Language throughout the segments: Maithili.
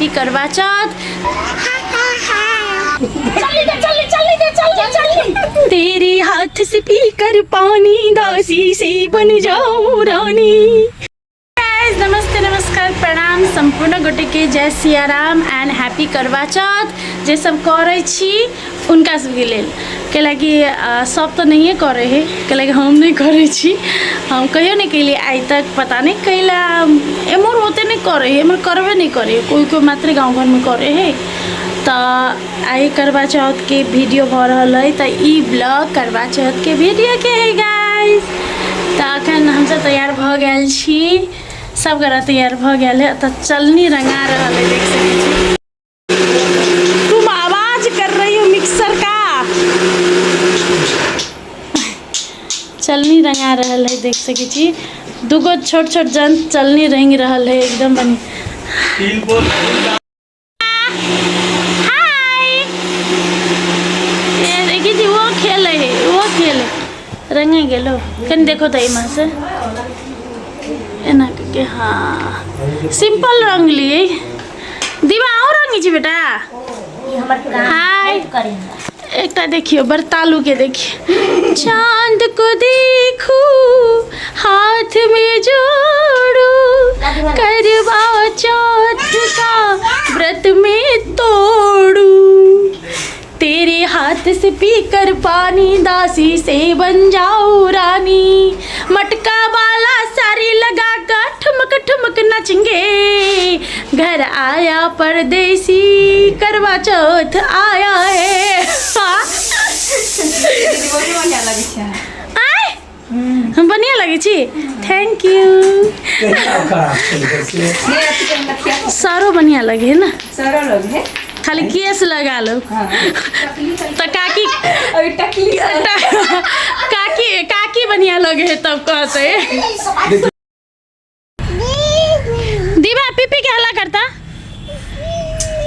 हैप्पी करवा चौथ। चली दे चली चली दे चली चली तेरे हाथ से पी कर पानी दासी से बन जाऊं रानी। गाइस नमस्ते नमस्कार प्रणाम संपूर्ण गोटे के जय सियाराम एंड हैप्पी करवा चौथ। जे सब करै छी उनका सबके लेल, कैलाकि सब तऽ नहिए करै है, कैलाकि हम नहि करै छी, हम कहियो नहि केलियै आइ तक, पता नहि कैला एम्हर ओते नहि करै है, एम्हर करबे नहि करै है, कोइ कोइ मात्रे गाँव घरमे करै है। तऽ आइ करवा चौथके वीडियो भऽ रहल अइ, तऽ ई ब्लॉग करवा चौथके वीडियोके है गाइस। तऽ अखन हमसब तैयार भऽ गेल छी, सब गोटा तैयार भऽ गेल है, तऽ चलनी रंगा रहल है, देख सकै छी। तुम आवाज कर रही हो मिक्सर का। चलनी रंगा रहल है, देख सकै छी, दूगो छोट छोट जन चलनी रंग रहल है एकदम बढ़िया। हाय ये देखी जी, वो खेल है, वो खेल है, रंगे गेलो कनी देखो तो एमा से एना के। हाँ सिंपल रंग लिए दीवा आओ रंगी छी बेटा। हाय एकटा देखियो बरतालू के, देखियो चांद को देखू हाथ में जोड़ू करवा चौथ का व्रत में तोड़ू, तेरे हाथ से पीकर पानी दासी से बन जाऊं रानी, मटका वाला साड़ी लगा कर ठुमक ठुमक नचेंगे, घर आया परदेसी करवा चौथ आया है। आय हम बढ़िया लगे छी, thank you. सारो बढ़िया लगे है ना, सारो लगे है, खाली केस लगा लो। तो काकी अभी टकली काकी काकी बढ़िया लगे है तब कहते। दीवा पीपी के हल्ला करता,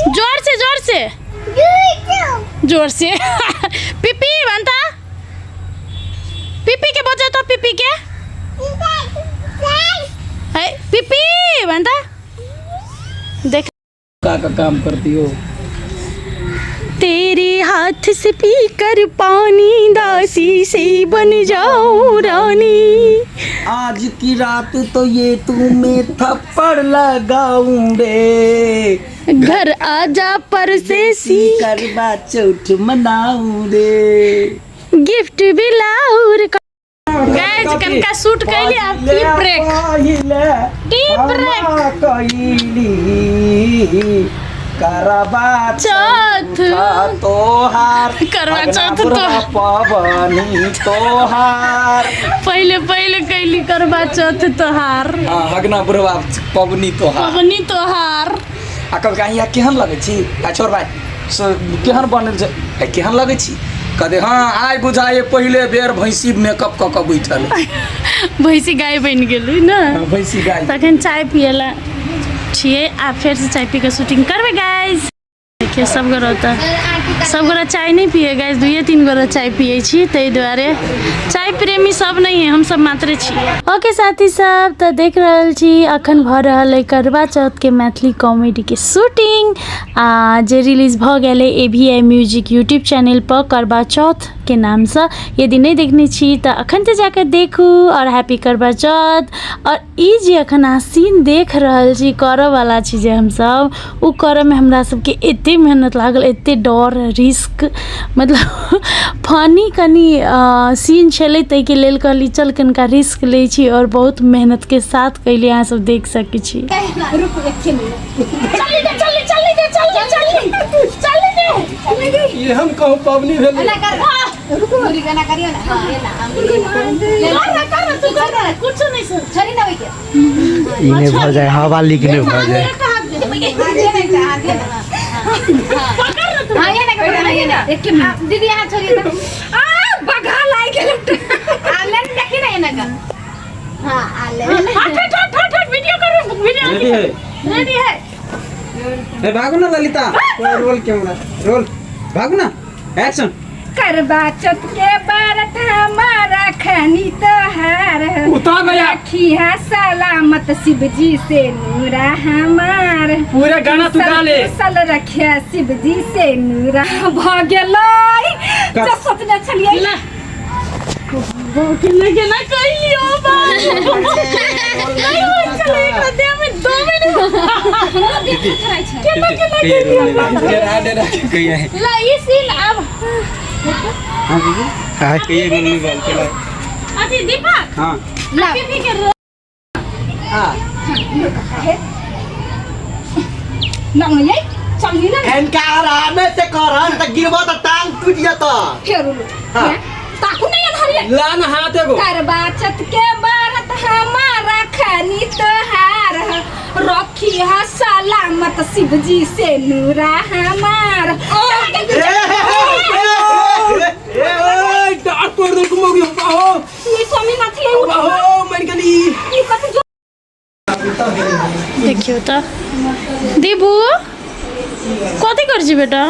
जोर से जोर से जोर से पीपी बनता, पीपी के बजा तो पीपी के है पीपी बनता देख का काम करती हो। तेरे हाथ से पी कर पानी दासी से बन जाऊं रानी, आज की रात तो ये तुम्हें थप्पड़ लगाऊं रे, घर आजा परदेसी करवा चौथ मनाऊं रे, गिफ्ट भी लाऊं रे। गाइस कनका शूट कैली आप टी ब्रेक, टी ब्रेक कैली करवा चौथ तोहार, करवा चौथ तो- पवनी तोहार। पहिले पहिले कैली करवा चौथ तोहार। हाँ, हगना बुढ़वा पवनी तोहार, पवनी तोहार। आ कभी कहीं केहन लगै छी आ छोड़ भाई से केहन बनल छै आ केहन लगै छी, कहते हाँ आइ बुझाइए पहिले बेर भैंसी मेकअप कऽ कऽ बैठल है। भैंसी गाय बनि गेलै ने। हाँ, भैंसी गाय। तखन चाय पियला छियै आ फेरसँ चाय पी कऽ शूटिंग करबै गाइज। देखियौ सब गोरा ओतऽ, सब गोरा चाय नहि पिए गाइज, दुइये तीन गोरा चाय पिए छी, ताहि दुआरे चाय प्रेमी सब नहि है, हम सब मात्रे छी। ओके साथी सब, तऽ देख रहल छी अखन भऽ रहल अइ करवा चौथ के मैथिली कॉमेडी के शूटिंग आ जे रिलीज भऽ गेल अइ A V I music YouTube channel पर करवा चौथ के नामसँ। यदि नहि देखने छी तऽ अखन तऽ जाकऽ देखू आओर हैप्पी करवा चौथ। आओर ई जे अखन अहाँ सीन देख रहल छी करऽवला छी जे हमसब, ओ करऽमे हमरा सबके एते मेहनत लागल, एते डर रिस्क, मतलब फनी कनि सीन छलै, ताहिके लेल कहली चल कनिका रिस्क लै छी आओर बहुत मेहनतके साथ कैली, अहाँ सब देख सकै छी। ये हम कहूँ पबनी भेल। कुछो नहीं सर, ई नहि भऽ जाय, हवा लीक नहि भऽ जाय। दीदी यहाँ छोड़िए तो आ बघा लाग गेल आ ले देखी ना एना का। हां आ ले हट हट हट हट हट, वीडियो करो, वीडियो रेडी है, रेडी है। ए भागो ना ललिता, रोल कैमरा रोल, भागो ना, एक्शन। करवा चौथ के व्रत हमारा खनी तोहार उतर भैया। रखिया सलामत शिव जी से नूरा हमार पूरा गाना तू गा ले कुशल रखिया शिव जी से नूरा भ गेलै का- जे सोचने छलियै ला केना केना कहियो बाबू नहीं होइत छलै एकरा देह में दमे नहि केना केना कहियो बाबू डरा डरा के कहिया है ला ई सीन आब हां दीदी हाय कहिए मम्मी बोल के ला अथी दीपक हां ला पीपी के रो हाँ लंग चलनी ना इनका आरामे से करन त गिरबो त टांग टूट जत फेर उलो हाँ। ताकू नहीं अन्हरिया ला ना हाथ एगो करवा चौथ के व्रत हमारा खनी तोहार रखी है सलामत शिव जी से नूरा हमार ए डांट तोड़ दे कुमोगी हो ये स्वामी नाथ ये उठो हो मर गली ये कथी जो देखियो तऽ दीबू कथी करै छी बेटा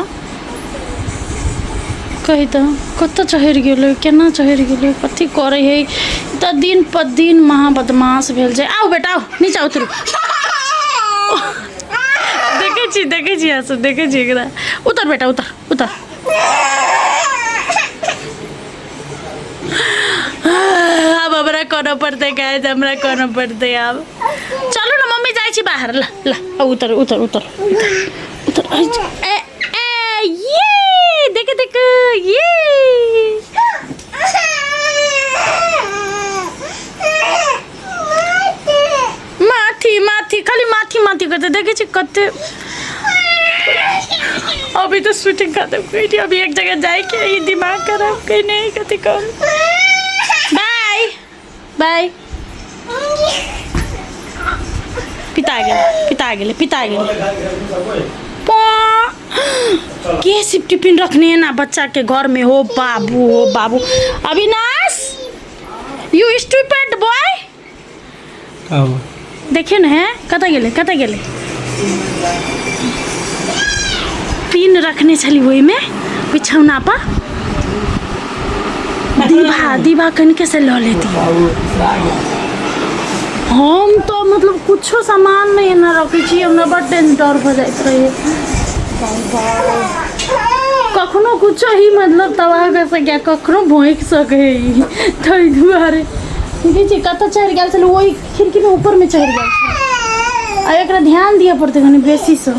कही तऽ कतऽ चढ़ि गेलै केना चढ़ि गेलै कथी करै है तऽ दिन पर दिन महा बदमाश भेल छै आउ बेटा आउ नीचा उतरू देखै छी देखै छी अहाँ सब देखै छी एकरा उतर बेटा उतर उतर आब हमरा करऽ पड़तै गाइस हमरा करऽ पड़तै आब चलू ने मम्मी जाइ छी बाहर ल ल आ उतर उतर उतर उतर ए ए ये देख देख ये माथि माथि खाली माथि माथि करते देखे छी कते अभी तो शूटिंग खत्म करी अभी एक जगह जाए के ई दिमाग खराब कहीं नहीं कथी कर बाय बाय पिता गेल पिता गेल पिता गेल पा के सिफ्टी पिन रखने है ना बच्चा के घर में हो बाबू हो बाबू अविनाश you stupid boy का हुआ देखियो ने है कतऽ गेलै कतऽ गेलै पिन रखने छली ओहिमे बिछौना पर दीभा दीभा कनिके से लऽ लेती हम तऽ मतलब कुछो सामान नहि एना रखै छी हमरा बड्ड डर भऽ जाइत रहैए कखनो कुछो ही मतलब तबाह कर सकैए कखनो भोंकि सकै है ई ताहि दुआरे देखै छियै कतऽ चढ़ि गेल छलै ओहि खिड़कीमे ऊपरमे चढ़ि गेल छलै आ एकरा ध्यान दिअ पड़तै कनि बेसीसँ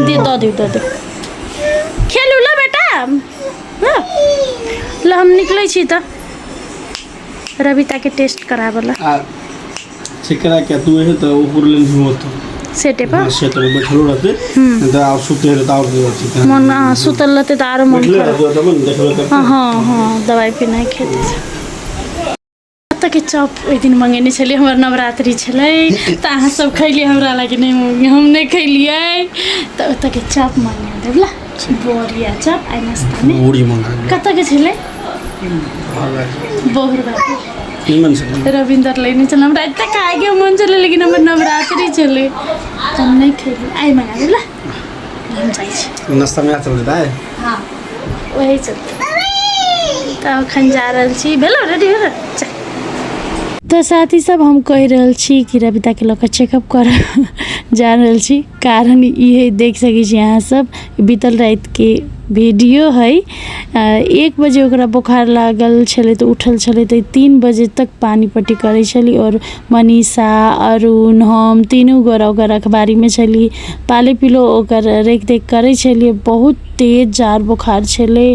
दे दऽ दियौ दऽ दियौ खेलू ल बेटा ल ल हम निकलै छी तऽ रविताके टेस्ट कराबऽ लए आ छिकरा के तू है तो ऊपर लेन ही होतो सेटे पर हाँ से तो बैठलो रहते नहीं तो और सुते रहते और रहते मन हाँ, सुतल रहते तऽ आरो मन बैठले खराब रहते तब न देखबे करते हाँ हाँ हाँ दवाइ पिनाइ खेतै कतऽ के चॉप ओहि दिन मंगेने छलियै हमर नवरात्रि छलै तऽ अहाँ सब खैलियै हमरा लागे नहि हम नहि खैलियै तऽ ओतऽ के चॉप मंगा देब ला बोरिया चॉप आइ नाश्तामे पूरी मंगा कतऽ के छलै बोहर बाबू निमन से रविंदर लेने छलै हमरा एते खायके मन छलै लेकिन हमर नवरात्रि छलै तऽ हम नहि खैली आइ मंगा देब ला हम जाइ छी नाश्ता में आता है हँ वही चलते तऽ एखन जा रहल छी भेलो रेडी भेलो चल तऽ साथी सब हम कहि रहल छी कि रविताके लऽ कऽ चेकअप करऽ जा रहल छी कारण ई है देख सकै छी अहाँ सब बीतल रातिके वीडियो है 1 बजे ओकरा बोखार लागल छलै तऽ उठल छलै तऽ 3 बजे तक पानी पट्टी करै छली आओर मनीषा अरुण हम तीनू गोरा ओकर रखबारीमे छली पाले पिलो ओकर रेख देख करै छलियै बहुत तेज जाड़ बोखार छलै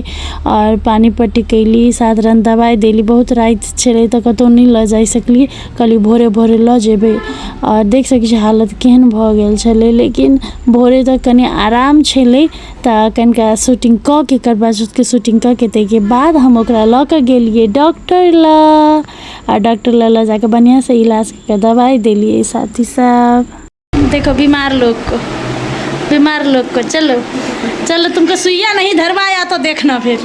आओर पानी पट्टी कयली सात रङ्ग दबाइ देली बहुत राति छलै तऽ कतहु नहि लऽ जाइ सकलियै कहलियै भोरे भोरे लऽ जेबै आओर देख सकै छियै हालत केहन भऽ गेल छलै लेकिन भोरे तक कनि आराम छलै तऽ कनिका शूटिंग कऽ के करबा चौथके शूटिंग कऽ के ताहिके बाद हम ओकरा लऽ कऽ गेलियै डॉक्टर लग आओर डॉक्टर लग लऽ जाकऽ बढ़िआँसँ इलाज कऽ कऽ दबाइ देलियै साथी सब देखो बीमार लोग को, बीमार लोग को। चलो चलो, तुमको सुइया नहीं धरवाया तो देखना फिर।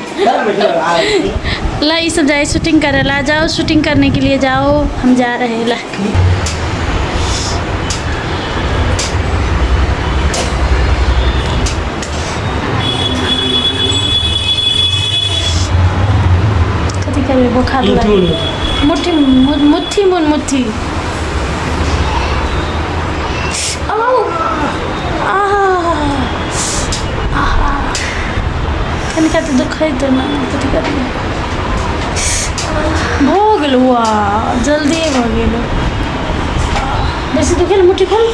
ला ये सब जाए शूटिंग करे ला, जाओ शूटिंग करने के लिए जाओ, हम जा रहे हैं। ला बोखार लागि मुट्ठी मुट्ठी मुन मुट्ठी औ आहा कनिका तऽ दुखैत ने कथी करबै भऽ गेल वाह जल्दिए भऽ गेल बेसी दुखेल मुट्ठी खोल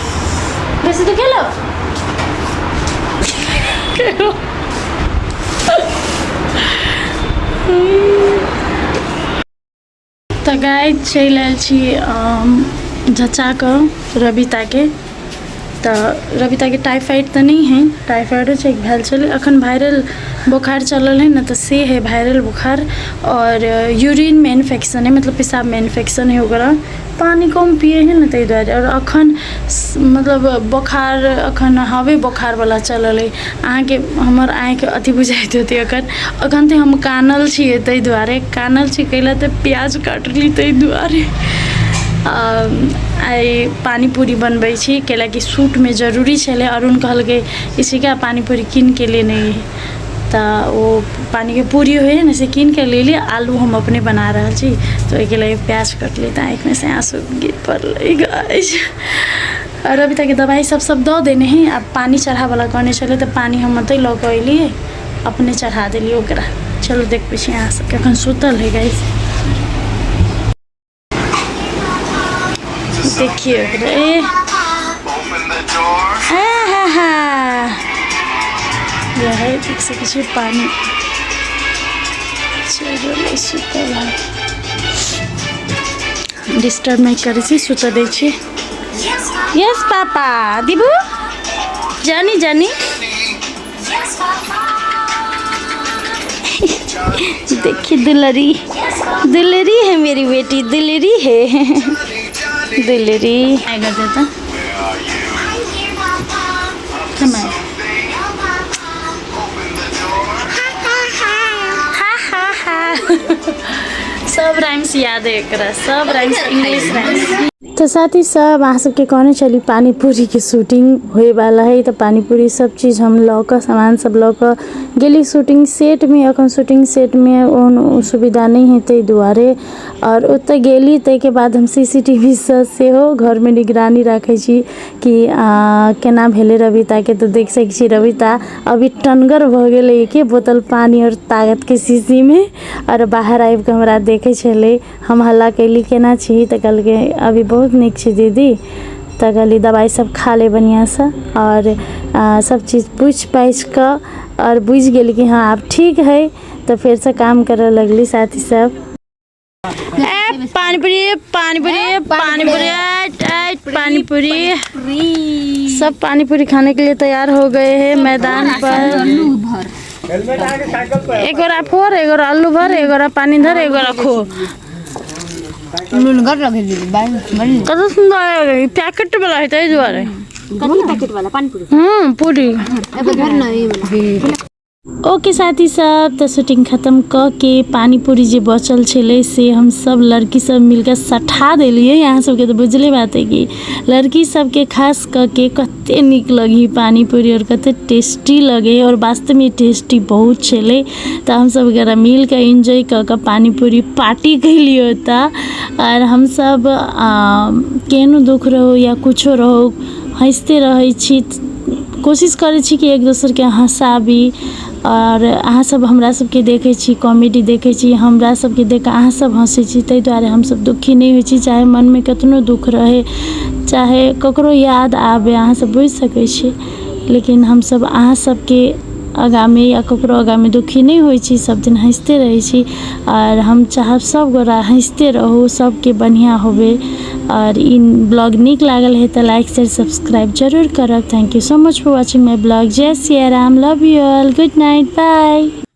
बेसी दुखेल तऽ गाय चलि आयल छी जचाकऽ रविताके तऽ रविताके टाइफाइड तऽ नहि हइ टाइफाइडो चेक भेल छलै एखन वायरल बोखार चलल हइ ने तऽ से हइ वायरल बोखार आओर यूरिनमे इन्फेक्शन हइ मतलब पेशाबमे इन्फेक्शन हइ ओकरा पानि कम पियै हइ ने ताहि दुआरे आओर एखन मतलब बोखार एखन हवे बोखारवला चलल हइ अहाँके हमर आँखि अथी बुझाइत हेतै एखन एखन तऽ हम कानल छियै ताहि दुआरे कानल छी कैला तऽ प्याज काटली ताहि दुआरे आइ पानी पूरी बनबै छी कैलाकि शूटमे जरूरी छलै अरुण कहलकै इसिका पानी पूरी कीनके लेने अइहे तऽ ओ पानिके पूरी होइ हइ ने से कीनके लेली आलू हम अपने बना रहल छी तऽ ओहिके लेल प्याज कटली तऽ आँखिमे से आँसू गिर पड़लै गाइस आओर अभी तक दबाइ सब सब दऽ देने हइ आब पानि चढ़ाबऽला कहने छलै तऽ पानि हम ओतहि लऽ कऽ अयलियै अपने चढ़ा देलियै ओकरा चलू देखबै छी अहाँ सबके एखन सुतल हइ गाइस देखिए ओकरा ए हा हा हा यह है देख सकै छियै पानि चलि रहल अइ सुतल हइ डिस्टर्ब नहि करै छी सुतऽ दै छी यस पापा दीबू जानी जानी देखिए दुलरी दुलरी है मेरी बेटी दुलरी है दुलरी आएगा देता हा हा हा सब राइम्स याद है एकरा सब राइम्स इंग्लिश राइम्स। तऽ साथी सब अहाँ सबके कहने छली पानीपूरीके शूटिंग होइवला है तऽ पानीपूरी सब चीज हम लऽ कऽ सामान सब लऽ कऽ गेली शूटिंग सेटमे। एखन शूटिंग सेटमे ओहन सुविधा नहि है ताहि दुआरे आओर ओतऽ गेली ताहिके बाद हम सी सी टी वी सँ सेहो घरमे निगरानी राखै छी कि केना भेलै रविताके। तऽ देख सकै छी रविता अभी टनगर भऽ गेलै एके बोतल पानि आओर ताकतके शीशीमे आओर बाहर आबिकऽ हमरा देखै छलै। हम हल्ला कयली केना छी तऽ कहलकै अभी बहुत नीक छी दीदी। तऽ कहली दबाइ सब खा ले बढ़िआँसँ आओर सब चीज पूछि पाछि कऽ आओर बुझि गेली कि हँ आब ठीक हइ तऽ फेरसँ काम करऽ लगली साथी सब। ए पानीपुरी पानीपुरी पानीपुरी पानीपुरी सब पानीपुरी खाने के लिए तैयार हो गए हैं मैदान पर। एक गोरा फोर, एक गोरा आलू भर, एक गोरा पानी धर, एक गोरा खो। नुनगर लगे दीदी बाय बड़ी कत सुंदर है पैकेट वाला है ताहि दुआरे। कथी पैकेट वाला पानीपुरी? पूरी। अब घर नहीं वाला। ओके साथी सब तऽ शूटिंग खत्म कऽ के पानीपुरी जे बचल छलै से हम सब लड़की सब मिलके सठा देलियै। अहाँ सबके तऽ बुझले बात है कि लड़की सबके खास कऽ के कते नीक लगही पानीपुरी आओर कते टेस्टी लगे आओर वास्तवमे टेस्टी बहुत छलै। तऽ हमसब वगैरह मिलके एन्जॉय कऽ कऽ पानीपुरी पार्टी केलियै ओतऽ। आओर हमसब केहनो दुःख रहौ या कुछो रहौ हँसिते रहै छी, कोशिश करै छी कि एक दोसरके हँसाबी। आओर अहाँ सब हमरा सबके देखै छी कॉमेडी देखै छी, हमरा सबके देख कऽ अहाँ सब हँसै छी, ताहि दुआरे हमसब दुःखी नहि होइ छी चाहे मनमे कतनो दुःख रहै चाहे ककरो याद आबै अहाँ सब बुझि सकै छी। लेकिन हमसब अहाँ सबके आगाँमे या ककरो आगाँमे दुःखी नहि होइ छी, सब दिन हँसिते रहै छी। आओर हम चाहब सब गोरा हँसिते रहू, सबके बढ़िआँ होबै। आओर ई ब्लॉग नीक लागल है तऽ लाइक शेयर सब्सक्राइब जरूर करब। Thank you so much for watching my blog. Jai Siya Ram, love you all, good night, bye.